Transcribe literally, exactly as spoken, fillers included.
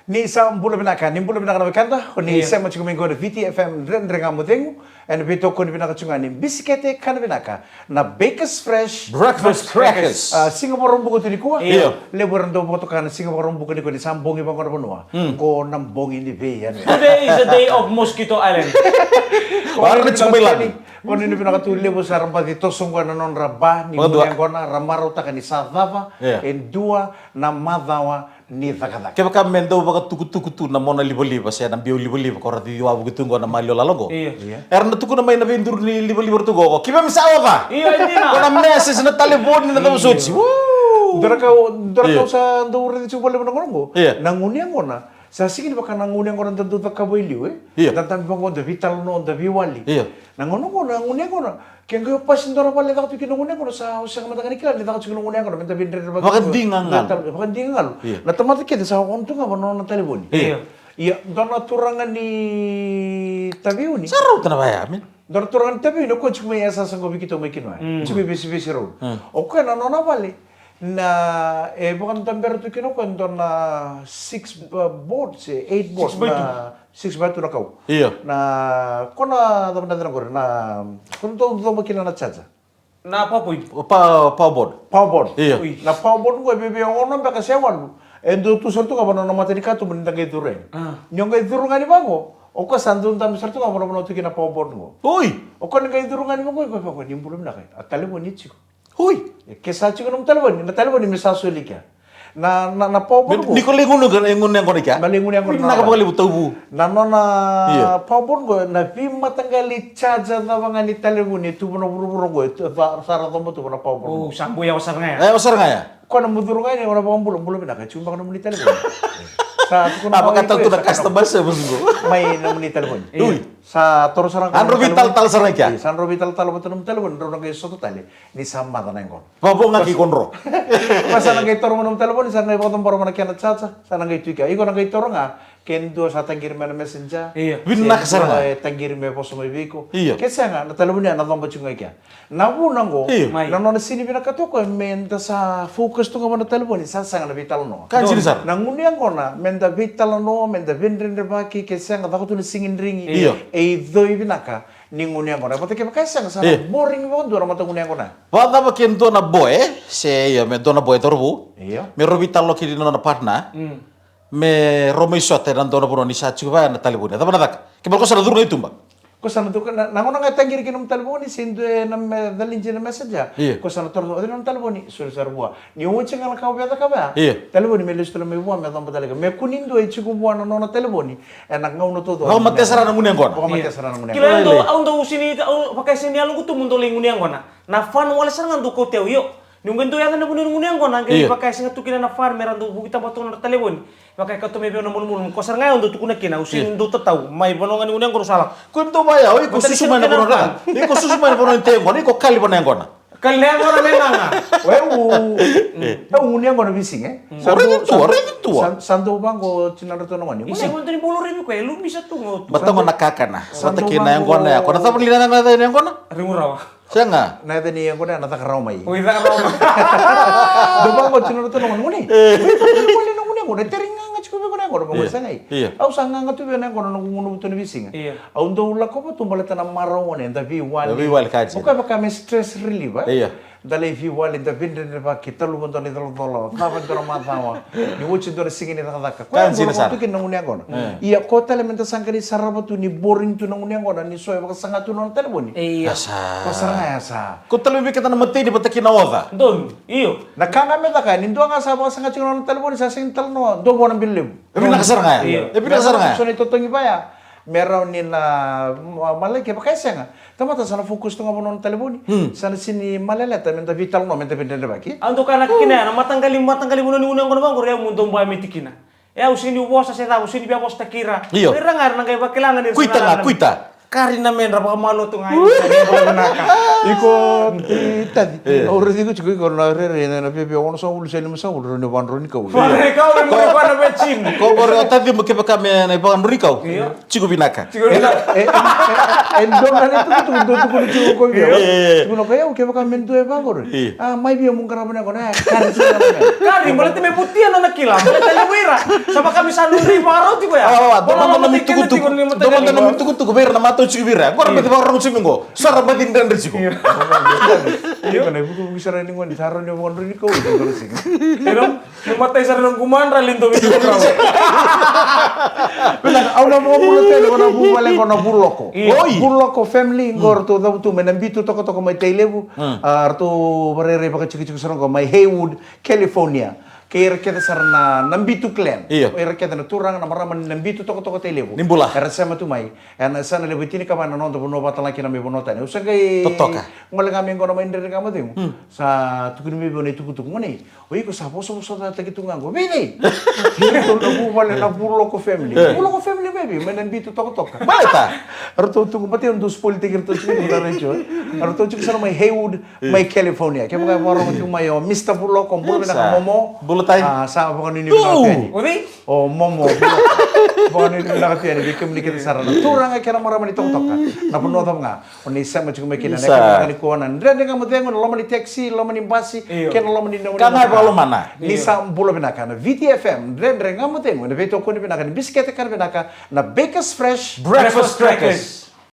Ni sa bula vinaka, ni bula vinaka na wekada, o ni Io. sema tiko mai qo na Viti F M Dredre Ga Mo Cegu, ena veitokoni vinaka tiko ga ni bisikete kana vinaka, na Bakers Fresh Breakfast Crackers. A, siga Vakaraubuka tu nikua. Io. Levu era dau vakatoka na siga Vakaraubuka nikua ni sa bogi vaqo na vanua. Mm. Qo na bogi ni vei yani. Today is a day of Mosquito Island. Vara ni tiko mai lami. Ko ni vinaka tu levu sa ra baci toso qo na nodra ba ni Vakadua. Gone yaqona, ra marautaka ni sa cava, Io. e dua na macawa ni cakacaka. Kevaka me dau vakatukutuku tu na mona livaliva se na biau livaliva ko ra cici wavoki tu qo na mali o lala qo. Io. Io. Era na tukuna mai na veiduru ni livaliva ra tu qo, ko kivemi sa oca. Io, e dina. Ko na message na talevoni na cava Io. soti. Woo! Dua na ka, dua na ka Io. sa dau raici tiko vakalevu na gauna qo. Io. Na gone yaqona. Sa sega ni vaka na gone yaqona da dau cakava i liu, e? Io. Da dabe vaqo, da veitalanoa, da veiwali. Io. Na gauna qo, na gone yaqona, ke qai o pasi dua na vale e caka tu kina na gone yaqona, sa o sega mada ga ni kila ni caka tu kina na gone yaqona, me da veidredrevaki. Vakadiga galu. Vakadiga galu. Io. Na tamata kece sa o tu ga va na nona talevoni. Io. Ia, dua na turaga ni Taveuni. Sa rauta na vaya, man. Dua na turaga ni Taveuni, o koya tiko mai yasayasa qo vei keitou mai Kinoya. Mm. Tiko mai Vesivesi Road. Mm. O koya na nona vale. Na, e vakadabera tu kina o koya dua na six, uh, board, se eight board, Six by na two. Six by two na kau. Io. Na, ko na cava na cena qori, na, ko na dau coba kina na charger. Na PowerPoint. Pa, power board. Power board. Io. Ui. Na power board qo e vevei ono beka se walu. E dau tu sara tu ga va na nona mata ni katuba ni da qai curu yani. Ah. Ni o qai curu ga ni vaqo, o koya sa dau dabe sara tu ga va na vanua tu kina power board qo. Ui. O koya ni qai curu ga ni vaqo, o koya vaqo, ni bula vinaka. A talevoni e tiko. Ui. E, ke sa tiko nomu talevoni, na talevoni me sa soli kea. Na, na, na power board Me, qo. Ni ko lai gunu ga, lai gunu yaqona kea. Na lai gunu yaqona. Vinaka vakalevu tauvu. Na nona Io. power board qo, na veimataqali charger cava ga ni talevoni, e tu va na vuravura qo, e tu, sa, sa ra coba tu va na power board O, qo. sa boi yawa sara ga ya. E, yawa sara ga ya. Ko na mucuru ga yani, o na vakabula, bula vinaka, e tiko beka nomuni talevoni. Sa tukuna A, mai vakatal tu na customer service qo. Mai nomuni talevoni. Io. Ui. Sa toro sara ga Sa drau nomuni talevoni. veitalatala sara ga kea. Io, sa drau veitalatala vata nomuni talevoni, drau na qai sota tale. Ni sa maca na yaqona. Vavo ga ki kodro. Ko sa na qai toro mai na talevoni, sa na qai vakadobara mai na kena charger, sa na qai tu i kea. Iko na qai toro ga, ke dua sa taqiri mai na messenger. Io. Vinaka sara ga. Se dua e taqiri me vosa mai vei iko. Io. Ke sega, na talevoni ya na coba tiko ga i kea. Na vuna qo, Io. Mai. na nona sega ni vinakata o koya me da sa focus tu ga va na talevoni, sa sega na veitalanoa. Ka jini sara. Na gunu yaqona, me da veitalanoa, me da veidredrevaki, ke sega, caka tu na sigidrigi. Io. E icoi vinaka. Ni gunu yaqona. Vata kevaka e sega sa Io. boring vakadua na mata gunu yaqona. Vakacava ke dua na boy, se io, me dua na boy, cauravou. Io. Me rau veitalanoa kina na nona partner. Mm. Me rau mai sota ena dua na vanua ni sa tiko vaya na talevoni. Cava na caka? Ke bera ko sa na curu ga i tuba. Ko sa na curu, na, na gauna ga e taqiri kina nomu talevoni, se dua e na me, caliji na messenger. Io. Ko sa na toro, o cei na nona talevoni, soli sara vua. Ni oti ga na ka o via cakava ya. Io. Talevoni me lesu tale mai vua, me coba tale ga. Me kua ni dua e tiko vua na nona talevoni. Ena gauna taucoko. Vakamatea sara na gunu yaqona. Vakamatea sara na gunu yaqona. Kila au dau, au dau sega ni, au vaka e sega ni yaloqu tu meu dau lai gunu yaqona. Na fun wale sara ga dau kauti au, io. Niu qai dau yaco na vanua ni gunu yaqona, qai Io. vaka e sega tu kina na fun me ra dau vuki taba tu na talevoni. Vaka e kauta mai vei au na malumalumu, ko sara ga au dau tukuna kina, au sega Io. ni dau tatau. Mai vanua ga ni gunu yaqona au sa lako. Ko dau vaya, oi, ko Vata susu kina mai na na vanua fun. ra. Iko susu mai na vanua ni te yaqona, iko kali vana yaqona. Kali na yaqona me gaga. Weu, eu gunu yaqona veisiga, e? Sa Already dau, tu, sa, already tu. sa, sa dau vaqo tina ratou na gone. Isa, gone ni bolo revi ko, e lumisa tu ga o tu. Mataqo na kakana. Sa Vata dau kina vaqo yaqona ya. Ko na cava ni na yaqona, yaqona? Regurawa. Sega. Na yaca ni yaqona ya na Cakarawa mai. Oi, Cakarawa mai. Dau vaqo tina ratou na gone. Gone. Oi, vaqo na gone yaqona. Teri gaga tiko vei gone yaqona. Vaqo Io. sega i. Io. Au sa gaga tu vei na yaqona na gunu vuto ni veisiga. Io. Au dau lako vatu baleta na marau gone, da veiwali. Da veiwali ka jina. O koya vaka me stress reliever, e? Io. Da lai veiwali, da veidredrevaki, taluva dua na icolacola, cava dua na macawa. Ni oti dua na siga ni cakacaka. Koya Ka dua jina na sara. tu kina na gunu yaqona. Mm. Ia ko tale me da sa qai sarava tu ni boring tu na gunu yaqona, ni so e vakasaga tu na nona talevoni. Io. Asa. Ko sara ga ya sa. Ko tale me vei keda na mateni vata kina oca. Donu, io. Na ka ga me caka, ni dua ga sa vakasaga tiko na nona talevoni, sa sega ni talanoa, dua vua na bilo levu. E vinaka sara ga ya. Io. E vinaka sara ga ya. So na itotogi vaya. Me rawa ni na, ma-, malai ke vaka e sega. Tamata sa na focus tu ga va nona talevoni. Hmm. Sa na sega ni maleleta me da veitalanoa, me da veidredrevaki. Au dau kaya na kina ya, na mataqali, mataqali vanua ni gunu yaqona vaqori au meu dau baya me tikina. E au sega ni vosa se cava, au sega ni via vosataki ira. Io. Ira ga era na qai vakila ga ni ra Kuita sa ga, na kuita. Kari na medra vakamalua tu ga. Iko, e, Taci. Au raici iko tiko, iko na rere na viavia onosagavulu se limasagavulu, rawa ni vakadro ni kau. Vakadro ni kau, e mure koya na vecini. Ko qori o Taci mo kevaka me na ivakadro ni kau. Io. Tiko vinaka. Tiko vinaka. E, e, e, e, dua ga na itukutuku, dua tukuna tiko ko vei au. Io. Tukuna ko vei au, kevaka me dua e vaqori. Io. A, mai via mo qarava na yaqona, e, kari tiko na yaqona. Kari, baleta me vutia na nona kila, baleta levu ira. Sa vaka me sa nodra ivakarau tiko ya. A, a, dua mada na nomu itukutuku. Dua mada na nomu itukutuku vei ira na matau tiko vei ira. Qori me vakarau tiko mai qo. Sa ra baci dredre tiko. Io. Io, na ivukivuki sara ni gone, sa rawa ni vakadro ni kau, iko qori tiko. Io. Ni matai sara na gumadra, lido vei iko. Vinaka, au na vakabula tale, ko na vuvale, ko na Vuloko. Io. Oi. Vuloko family, qo ratou cavutu mai Nabitu Tokatoka mai Tailevu. Hmm. A, ratou varairai vakatikotiko sara qo mai Haywood, California. Kei ira kece sara na, Nabitu clan. Io. Ira kece na turaga, na marama ni Nabitu Tokatoka Tailevu. Ni bula. Era sema tu mai. Ena yasana levu e tinikava ena noda vanua vata ga kina mai vanua tani. Au sa qai totoka. Gole ga mai qo na mai Dredre Ga Mo Cegu. Hmm. Sa tukuni mai vei au na itukutuku. Gone, o iko sa vosavosataki tu ga qo. Vei cei? Iratou na vuvale na Vuloko family. E. Vuloko family vei vei? Mai Nabitu Tokatoka. Baleta? Ratou tuku, baleta au dau spoil-taki iratou tiko na radio, e. Ratou tiko sara mai Haywood, mai California. Kevaka e vakarorogo tiko mai o Mister Vuloko, bula vinaka Momo. Bula tai. A, sa vakanuinui vinaka tu yani. O cei? O Momo. Vakanuinui vinaka tu yani vei kemuni kece sara na turaga kei na marama ni Tokatoka. Na vanua cava ga o ni sema tiko mai kina, na kena nikua na Dredre Ga Mo Cegu, na loma ni taxi, loma ni basi, kei na loma ni nomuni motoka. Ka ga e vakalomana. Ni sa bula vinaka na Viti F M, Dredre Ga Mo Cegu, na veitokoni vinaka ni bisikete kana vinaka, na Bakers Fresh Breakfast Crackers.